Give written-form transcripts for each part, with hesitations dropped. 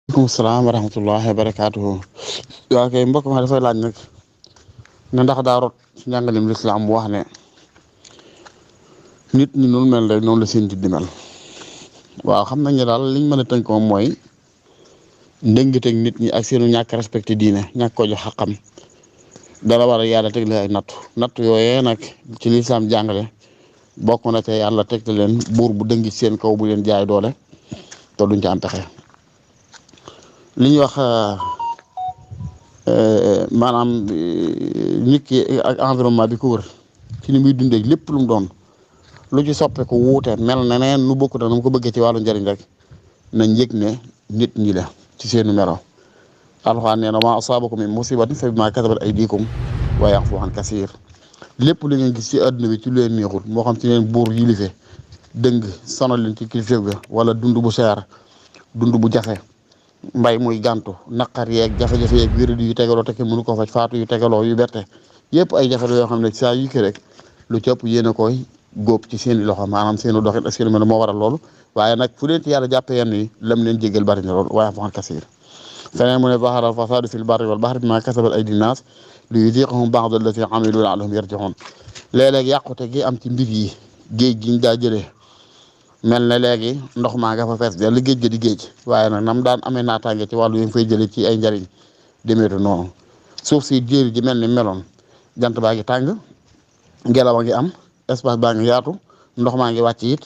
waaleykum salaam wa rahmatullahi wa barakaatuhu. waaw kay mbokk ma dafay laaj nag ne ndax daa rot ci njàngalim lislaam mu wax ne nit ñi noonu mel rek noonu la seen di mel. waaw xam nañ ne daal liñ mën a tënk moom mooy ndëngteeg nit ñi ak seenu ñàkk respecté diine ñàkk ko jox xaqam dara war a yàlla teg leen ay nattu yooyee nag ci lislaam jàngale bokk na te yàlla teg leen buur bu dëngi seen kaw bu leen jaay doole te duñ ci am pexe. li ñuy wax maanaam nit ki ak environnement bi ko wër ci ni muy dundee lépp lu mu doon lu ci soppeeku wuute mel na neen nu bokkut na mu ko bëggee ci wàllu njëriñ rek nañ yëg ne nit ñi la ci seenu melo. alxuraan nee na maa asaabakum min musibatin fa bimaa kasabat aydiikum wa ya'fuu an kasiir. lépp li ngeen gis ci àdduna bi ci lu leen neexul moo xam ci leen buur yilife dëng sonal leen ci kilifteef ga wala dund bu seer dund bu jafe mbay muy gàntu naqar yeeg jafe-jafe yeeg wéradi yu tegaloo te kenn mënu ko faj faatu yu tegaloo yu bette yëpp ay jafe yoo xam ne saa yu ki rek lu cëpp yéen a koy góob ci seen i loxo maanaam seen i doxin ak seen i mel moo waral loolu waaye nag fu leen ci yàlla jàppe yenn yi lam leen jégal bari na lool waaye fa kasiir. feneen mu ne zahara al-fasaadu fil barri wal bahri bimaa kasabat aydi naas liyuziiqahum ba'da allazii amilu la'allahum yarji'uun. léeg-léeg yàqute gi am ci mbir yi géej gi ñu daa jëlee mel na léegi ndox maa nga fa fees dell géej ga di géej waaye nag nam daan amee naataange ci wàllu yi nga fay jëlee ci ay njariñ demeetu noonu suuf si jéeri ji mel ni meloon jant baa ngi tàng ngelaw a ngi am espace baa ngi yaatu ndox maa ngi wàcc it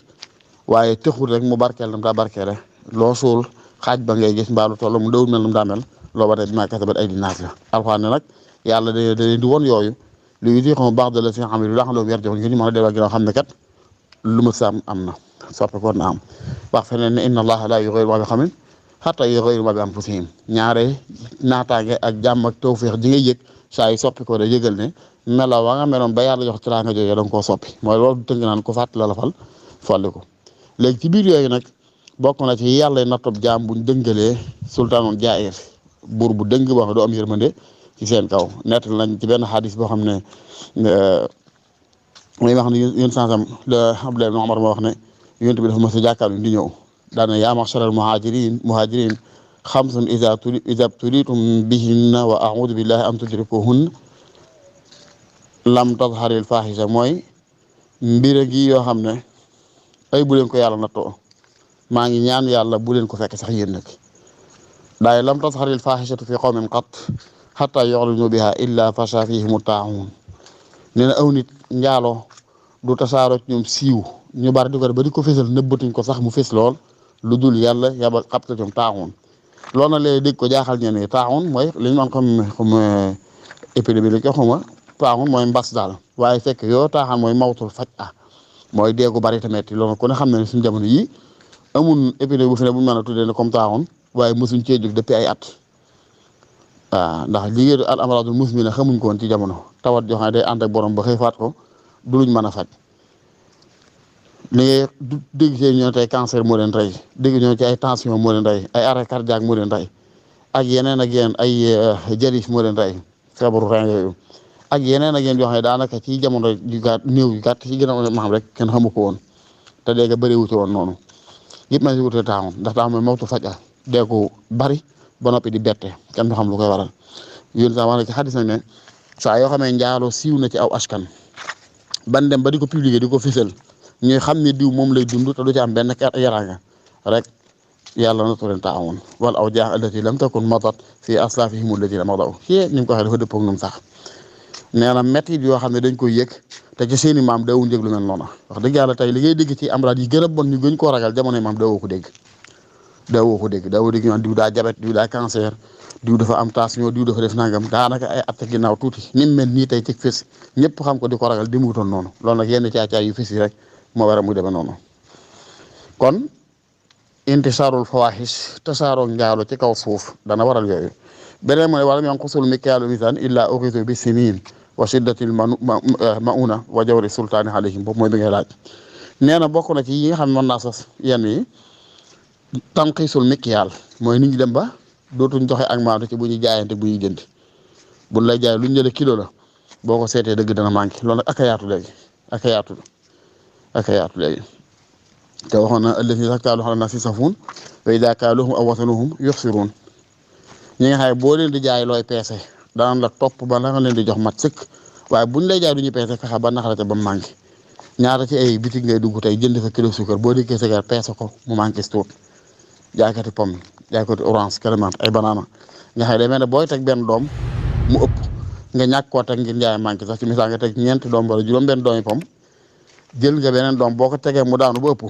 waaye texul rek mu barkeel nam daa barkeele loo suul xaaj ba ngay gis mbaalu toll mu dawul mel nam daa mel loo ba tey bimaa kasabat aydi naas la. alxuraan ne nag yàlla da leen di won yooyu li yuziiqahum ba'da llazii amilu la'allahum yarji'uun ngir ñu mën a delluwaat ginnaaw xam ne kat lu ma saam am na soppeeku na am wax feneen ne inna allaha laa yughayyiru maa bi qawmin hattaa yughayyiru maa bi anfusihim. ñaare naataange ak jàmm ak tawféex ji ngay yëg saa yu soppi ko da yëgal ne melaw wa nga meloon ba yàlla jox teraanga jooju da nga koo soppi mooy loolu tënk naan ko fàtt la la fal folli ko. léegi ci biir yooyu nag bokk na ci yàlla nattob jaam buñ dëngalee sultaanun jaa'ir buur bu dëng boo xam ne du am yërmande ci seen kaw. nettal nañ ci benn xadis boo xam ne muy wax ne yéen sansam la Abdullah ibn Umar moo wax ne yonent bi dafa mos a jàkkaarloo di ñëw daana yaa ma'sharal muhajirin xamsun iza btulitum bihinna wa a'uudu billahi an tudrikuhunna lam tazharil fahisha mooy mbir gi yoo xam ne ay bu leen ko yàlla nattoo maa ngi ñaan yàlla bu leen ko fekk sax yéen nag daaye lam tazharil fahishatu fi qawmin qat hatta yu'linu biha illa fasha fihim at-ta'un. nee na aw nit njaaloo du tasaaroo ci ñoom siiw ñu bari di ko ba di ko fésal nëbbatuñ ko sax mu fés lool lu dul yàlla yaba xabta ñoom taaxoon loolu nag léegi dégg ko jaaxal ñenn ñi taaxoon mooy li ñu mën xam épidémie la ko xuma taaxoon mooy mbas daal waaye fekk yoo taaxaan mooy mawtul faj mooy deegu bari tamit loolu ku ne xam ne suñu jamono yi amul épidémie bu fi ne bu ñu mën a tuddee ne comme taaxoon waaye mosuñ cee jóg depuis ay at waaw ndax liggéey al amradul musmina xamuñ ko woon ci jamono tawat joo xam ne day ànd ak borom ba xëy faat ko du luñ mën a faj. li ngay dégg ci ñoo tey cancer moo leen rey dégg ñoo ci ay tension moo leen rey ay arrêt cardiaque moo leen rey ak yeneen ak yeneen ay jalis moo leen rey feebaru rein yooyu ak yeneen ak yeneen yoo xam ne daanaka ci jamono yu gàtt néew yu gàtt ci gën a ma xam rek kenn xamu ko woon te léegi bëri wuti woon noonu yëpp ma si wutee taaxoon ndax taaxoon mooy mawtu faj dee ko bari ba noppi di bette kenn du xam lu koy waral yéen sax wax na ci xadis nag ne saa yoo xamee njaaloo siiw na ci aw askan ban dem ba di ko publier di ko fisal ñuy xam ne diw moom lay dund te du ci am benn yaraanga rek yàlla na leen taawoon wala aw jaax allati lam takun matat fi aslafihim alladina madaw ci ni mu ko waxee dafa dëppoo ak ñoom sax nee na métti yoo xam ne dañ koy yëg te ci seen i maam daawuñ dégg lu mel noonu wax dëgg yàlla tey li ngay dégg ci amraad yi gën a bon ñu gën koo ragal jamono maam daawoo ko dégg daawoo dégg ñu naan diw daa jabet diw daa cancer diw dafa am tension diw dafa def nangam daanaka ay at ginnaaw tuuti ni mu mel nii tey ci fës ñëpp xam ko di ko ragal demutoon noonu loolu nag yenn caacaay yu fës yi rek moo war a muy demee noonu. kon intisaarul fawaahish tasaaroo njaalo ci kaw suuf dana waral yooyu beneen mooy walam yanqusul mikyaalu mizaan illaa uxiizu bi siniin wa shiddatil mauna wa jawri sultaani alayhim boobu mooy bi ngay laaj. nee na bokk na ci yi nga xam ne mën naa sos yenn yi tanqiisul mikyaal mooy nit ñi dem ba dootuñ joxe ak maatu ci bu ñuy jaayante bu ñuy jënd buñ lay jaay lu ñu jëlee kilo la boo ko seetee dëgg dana manqué loolu nag ak a yaatu léegi ak a yaatu léegi te waxoon na allazina izaa kaaluuhum ala naasi yastawfuun wa izaa kaaluuhum aw wazanuhum yuxsiruun ñi nga xam ne boo leen di jaay looy peese daan la topp ba la nga leen di jox mat sëkk waaye buñ lay jaay du ñu peese fexe ba naxarate ba mu manqué ñaata ci ay bitig ngay dugg tey jënd fa kilo suukar boo dikkee sigaar peese ko mu manqué si tuut jaaykati pomme jaaykati orange clément ay banana nga xam ne day mel ne booy teg benn doom mu ëpp nga ñàkk koo teg ngir njaay manqué sax ci misaal nga teg ñeenti doom wala juróom benn doomi pomme jël nga beneen doom boo ko tegee mu daanu ba ëpp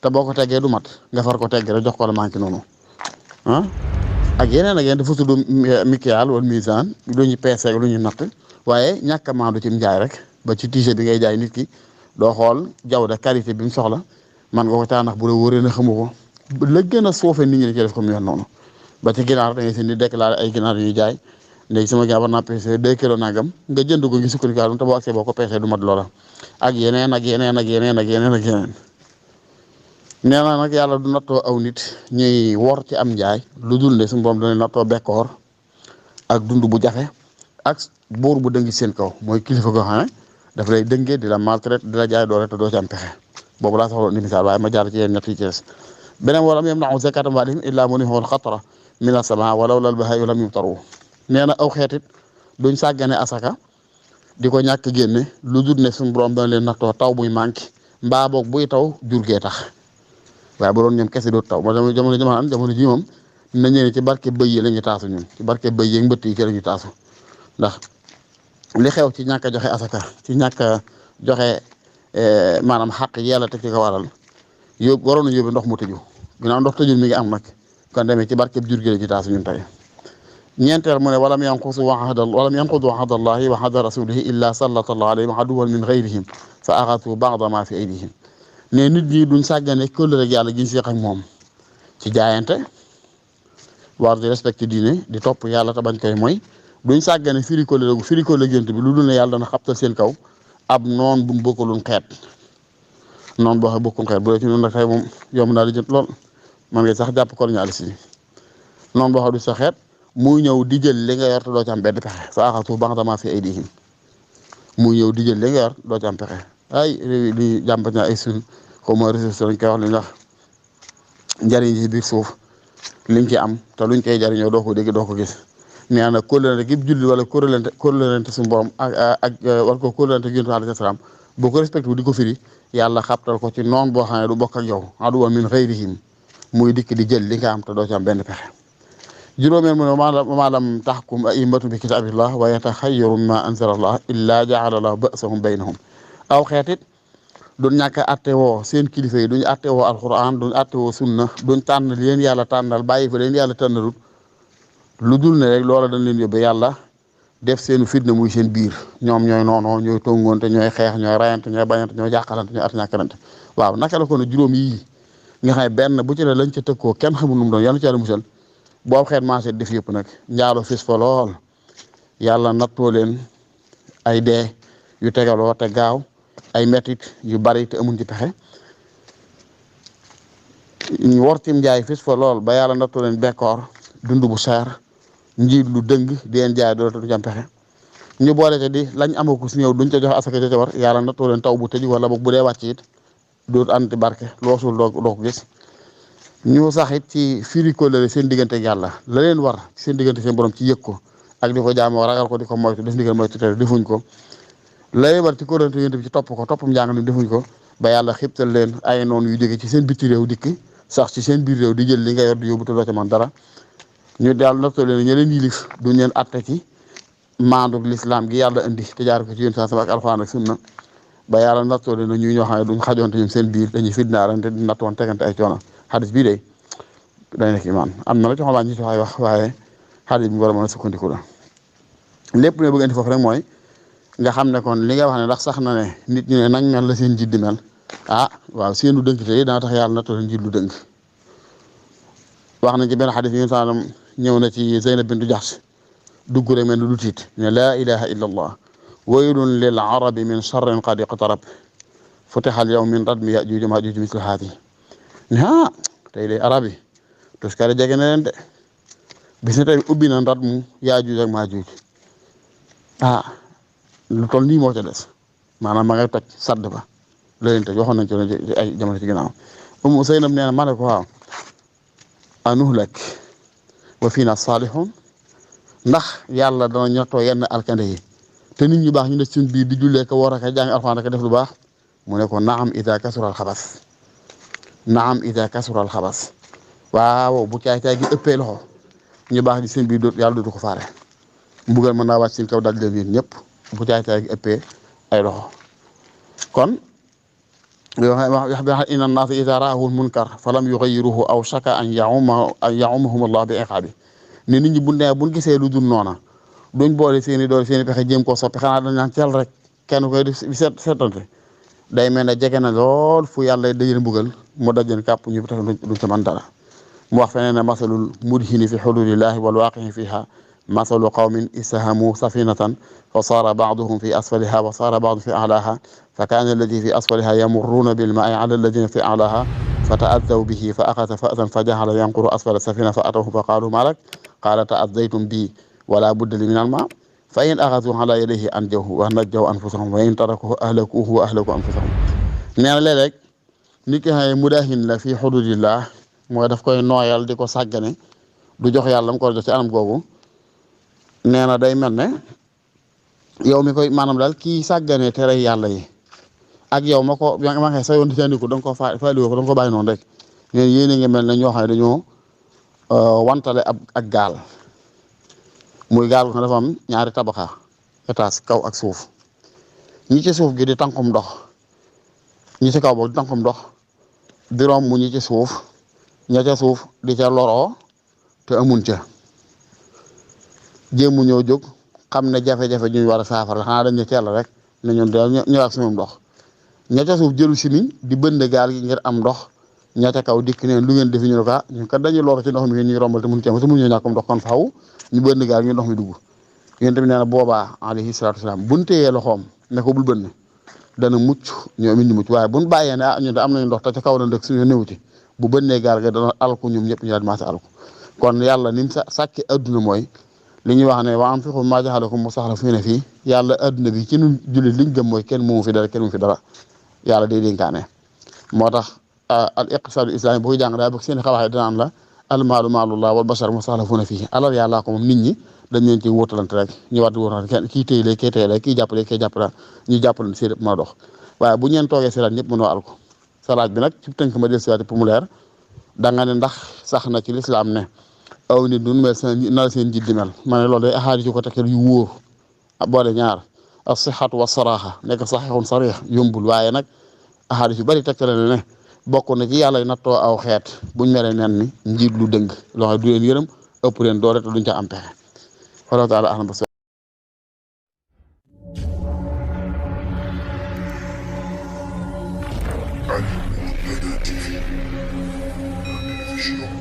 te boo ko tegee du mat nga far ko tegg rek jox ko la manqué noonu ah ak yeneen ak yeneen dafa tudd mikiyaal wala misaan lu ñu peese lu ñu natt waaye ñàkk a maandu ci njaay rek ba ci t-shirt bi ngay jaay nit ki doo xool jaww da qualité bi mu soxla man nga ko caa nax bu la wóoree na xamu ko la gën a suufee nit ñi dañuy def ko mu yoon noonu ba ci ginaar da ngay seen di déclaré ay ginaar yu ñuy jaay léegi sama ginaar war naa peese 2 kilos nangam nga jënd ko ngi sukkandiku te boo agsee boo ko peesee du mat loola ak yeneen ak yeneen ak yeneen ak yeneen ak yeneen nee na nag yàlla du nattoo aw nit ñuy wor ci am njaay lu dul ne suñu borom dana nattoo bekkoor ak dund bu jafe ak buur bu dëngi seen kaw mooy kilifa goo xam ne daf lay dëngee di la maltraite di la jaay doole te doo ci am pexe boobu laa soxla ni misaal waaye ma jaar ci yéen ñett yi ci des beneen walam yamna'u zakata amwaalihim illaa muni'ul xatra mina samaa walaw lal bahaa'im lam yumtaru nee na aw xeetit duñ sàggane asaka di ko ñàkk génne lu dul ne suñu borom dana leen nattoo taw buy manqué mbaa boog buy taw jur gee tax waaye bu doon ñoom kese dootu taw moo tax jamono ji moom nañ ne ci barke bëy yi la ñu taasu ñun ci barke bëy yi mbëtt yi ci la ñu taasu ndax li xew ci ñàkk a joxe asaka ci ñàkk a joxe maanaam xaq yàlla teg ci ko waral yóbbu waroon na yóbbu ndox mu tëju ginnaaw ndox tëjul mi ngi am nag kon demee ci barke jur gi la ci taasu ñun tey ñeenteel mu ne walam yanqudu ahdallahi wa ahda rasulihi illa sallallahu alayhim aduwwan min ghayrihim fa axadu ba'da ma fi aydihim ne nit ñi duñ sàggane kóllëre rek yàlla giñ seex ak moom ci jaayante war di respecté diine di topp yàlla te bañ koy mooy duñ sàggane firi kóllëre gént bi lu dul ne yàlla dana xabtal seen kaw ab noon bu mu bokkalun xeet noonu boo xam bokkul xeet bu dee ci noonu nag tey moom yomb naa di jënt lool man ngay sax jàpp colonialiste yi noonu boo xam du sa xeet muy ñëw di jël li nga yor te doo ci am benn pexe fa axatu ba'da fi aydihim muy ñëw di jël li nga yor doo ci am pexe ay li jàmbat naa ay suñ xaw ma ressource lañ koy wax li ndax njariñ ci biir suuf liñ ci am te luñ koy jariñoo doo ko dégg doo ko gis nee na kóllërante gi julli wala kóllërante suñu borom ak wala ko kóllërante gi Yonent bi alayhi salaam boo ko respecté wu di ko firi yàlla xabtal ko ci noon boo xam ne du bokk ak yow aduwwan min ghayrihim muy dikk di jël li nga am te doo ci am benn pexe juróomeel mu ne maa lam taxkum a'immatu bi kitaabillah wa yataxayyaru mimma anzalallah illa ja'ala lahu ba'sahum baynahum aw xeetit duñ ñàkk a attewoo seen kilifa yi duñ attewoo alquran duñ attewoo sunna duñ tànn leen yàlla tànnal bàyyi fa leen yàlla tànnalut lu dul ne rek loola dañ leen yóbbe yàlla def seenu fitna muy seen biir ñoom ñooy noonoo ñooy tongoonte ñooy xeex ñooy rayante ñooy bañante ñooy jàqalante ñooy at ñàkkalante waaw naka la ko ne juróom yii nga xam ne benn bu ci ne lañ ca tëkkoo kenn xamul nu mu doon yàlla ci yàlla musal boobu xeet marché def yëpp nag njaalo fis fa lool yàlla nattoo leen ay dee yu tegaloo te gaaw ay mettit yu bari te amuñ ci pexe ñu wortim njaay fis fa lool ba yàlla nattoo leen bekkoor dund bu seer njiit lu dëng di leen jaay dootu du ci am pexe ñu boole te di lañ amaku si ñëw duñ ca joxe asaka ca war yàlla nattoo leen taw bu tëj wala boog bu dee wàcc it dootu anti barke loosul doo ko gis ñu sax it ci firi kóllëre seen diggante ak yàlla la leen war seen diggante seen borom ci yëg ko ak di ko jaamoo ragal ko di ko moytu def ndigal moytu tere defuñ ko la leen war ci kóllëre yonent bi ci topp ko toppam njàng defuñ ko ba yàlla xibtal leen ay noonu yu jóge ci seen bitti réew dikk sax ci seen biir réew di jël li nga yor di yóbbu te doo ca man dara ñu daal nattoo leen ña leen yilif duñ leen atte ci maandu lislaam gi yàlla indi te jaar ko ci yonent ak alxuraan ak sunna ba yàlla nattoo leen ñuy ñoo xam ne duñ xajoonte ñoom seen biir dañuy fitnaarante di nattoon tegante ay coono xadis bii de day nekk imaan am na la joxoon waa ñi ci wax waaye xadis bi war a mën a sukkandiku la lépp ne bëgg indi foofu rek mooy nga xam ne kon li nga wax ne ndax sax na ne nit ñu ne nañ mel la seen njiit di mel ah waaw seenu dënk te dana tax yàlla nattoo leen njiit lu dënk wax nañ ci benn xadis yi saanam ñëw na ci Zeynab bintu Jahsh dugg rek mel ni du tiit ne laa ilaha illa allah waylun lil arabi min charrin qad iqtarab futiha al yawm min radmi yajuuj wa maajuuj mislu haadi ne ah tey de arab yi tuskare jege na leen de bis ne tey ubbi na ndat mu yaajuuj ak maajuuj ah lu toll nii moo ca des maanaam ma ngay toj sadd ba la leen toj waxoon nañ ci ay jamono ci ginnaaw Zeynab nee na ma ne ko waaw anuhlak wa fiina saalihun ndax yàlla dana ñottoo yenn alkande yi te nit ñu baax ñu ne suñ biir di jullee ko war a jàng alxuraan ak def lu baax mu ne ko naam ida kasura alxabas naam ida kasura alxabas waaw bu caay caay gi ëppee loxo ñu baax di seen biir yàlla dootu ko faare mbugal mën naa wàcc seen kaw dal leen yéen ñëpp bu caay caay gi ëppee ay loxo kon wax inna annaasa ida raahu lmunkar falam yugayiruhu aw shaka an yaumahum allah bi iqaabi ne nit ñi buñ gisee lu dul noona duñ boole seen i doole seen i pexe jéem koo soppi xanaa dañ naan teel rek kenn koy def seetante day mel ne jege na lool fu yàlla dajale mbugal mu dajale kàpp ñu tax duñ ca mën dara mu wax feneen ne masalul mudhini fi xududillahi wal waaqii fiha masalu qawmin istahamu safinatan fa saara baaduhum fi asfaliha wa saara baadu fi alaha fa kaana alladi fi asfaliha yamurruuna bilmaai ala alladina fi alaha fa taaddaw bihi fa axasa fa'san fa jaxala yanquru asfala safina fa atawhu fa qaalu malak qaala ta'addaytum bi wala budda li min alma fa in axasu ala yadayhi anjawhu wa najjaw anfusahum wa in tarakuhu ahlakuhu wa ahlaku anfusahum nee na léeg-léeg nit ki xëy mudahin la fii xududillah mooy daf koy nooyal di ko sàggane du jox yàlla mu ko jox ci anam googu nee na day mel ne yow mi koy maanaam daal kii sàggane tere yàlla yi ak yow ma ko ma xëy sa yoon di candiku da nga ko faaliwoo ko da nga ko bàyyi noonu rek neen yéen ngi mel ne ñoo xam ne dañoo wantale ak gaal muy gaal ko dafa am ñaari tabaxa étage kaw ak suuf ñi ci suuf gi di tànkum ndox ñi ci kaw boog di tànkum ndox di romb ñi ci suuf ña ca suuf di ca loroo te amun ca jéemu ñëw jóg xam ne jafe-jafe ñuy war a saafara xanaa dañ ne teel rek ne ñun dañoo ñëw ak suñu ndox ña ca suuf jëlu si niñ di bënd gaal gi ngir am ndox ña ca kaw dikk neen lu ngeen defi ñu ne ko ñun kat dañuy lor ci ndox mi ngeen ñuy rombal te mun cee te mun ñoo ñàkkum ndox kon faaw ñu bënd gaal ñu ndox mi dugg yéen tamit nee na boobaa alayhi salaatu wasalaam buñ téyee loxoom ne ko bul bënn dana mucc ñoom it ñu mucc waaye buñ bàyyee ne ñun de am nañu ndox te ca kaw na dëkk suñu néew ci bu bënnee gaal ga dana alku ñoom ñëpp ñu daal di maase alku kon yàlla ni mu sàkki adduna mooy li ñuy wax ne wa anfiqu maa ja'alakum mustaxlafiina fii yàlla adduna bi ci ñun jullit liñ gëm mooy kenn moomu fi dara kenn mu fi dara yàlla day dénkaane moo tax al iqtisaadu islaami bu koy jàng daa bëgg seen xawaay danaan la almaalu maalullah wal bashar mustaxlafuuna fii alal yàllaa ko moom nit ñi dañ leen ci wóotalante rek ñu war di wóotalante kenn kii téyle kii téyle kii jàppale kii jàppale ñu jàppale seen mën a dox waaye bu ñeen toogee salaat ñëpp mënoo al ko salaat bi nag ci tënk ma del siwaati pour mu leer da nga ne ndax sax na ci lislaam ne aw nit duñ mel na seen jiit di mel ma ne loolu day axaadi ci ko tekkee yu wóor boole ñaar as sixatu wa saraaxa nekk saxiixun sarix yombul waaye nag axaadi yu bari tekkale ne bokk na ci yàlla nattoo aw xeet buñ melee nen ni njiit lu dëng loo xam ne du leen yërëm ëpp leen doole te duñ ca am pexe wallahu taala ahlam Ali Murtada TV, un télévision